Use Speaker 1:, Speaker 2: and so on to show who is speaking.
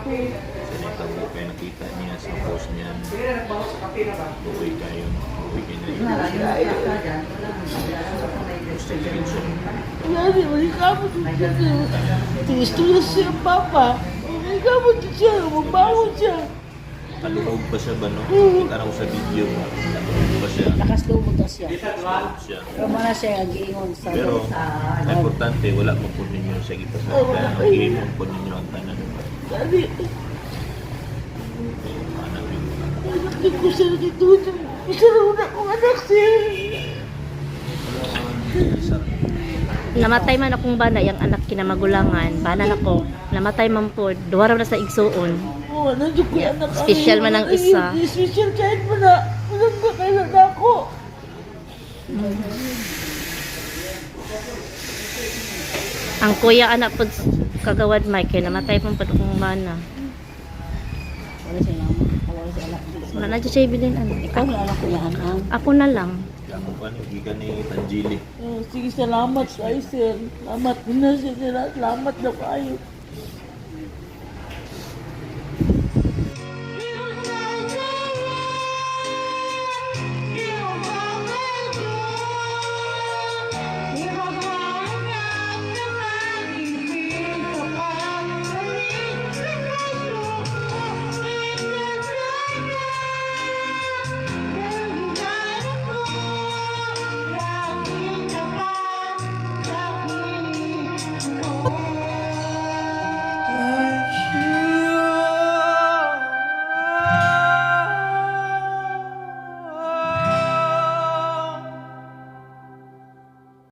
Speaker 1: Sa nahitabo kay nakita niya sa post niya. Luoy kayo. Luoy kayo na gusto diretso.
Speaker 2: Gani, wala mo siya. Tinistura siya ang papa. Wala mo siya, mabaho siya.
Speaker 1: Kaluog pa siya ba, no? Kita na ko sa video ba? Kaluog pa siya.
Speaker 3: Lakas loob mo to siya.
Speaker 1: Kaluog siya.
Speaker 3: Pero muna siya ang giingon sa
Speaker 1: Pero,
Speaker 3: sa
Speaker 1: ang importante, wala mo po ninyo sa gipasagdan. Ang gihimon po ninyo ang tanan.
Speaker 2: Gani,
Speaker 1: Anak yun.
Speaker 2: anak ko siya nagtutulong. Isa na una kong anak siya.
Speaker 4: Namatay man akong bana, yung anak kinamagulangan, bana nako. Namatay man po, duha ra na sa igsuon.
Speaker 2: Oo, nandiyo ko yung anak.
Speaker 4: Special man ang isa.
Speaker 2: Special child mo na. Walang ka kailan na ako.
Speaker 4: Ang kuya anak po kagawad Mike, kay namatay man po akong bana.
Speaker 3: Wala siya mama, wala siya anak.
Speaker 4: Wala na dyan siya ibilin ano.
Speaker 3: Ikaw na anak ko yan ang.
Speaker 4: Ako na lang.
Speaker 1: Ako pa ni gikan ni Tanjili.
Speaker 2: Oh, sige, salamat kay sir. Salamat na siya sila. Salamat na kayo.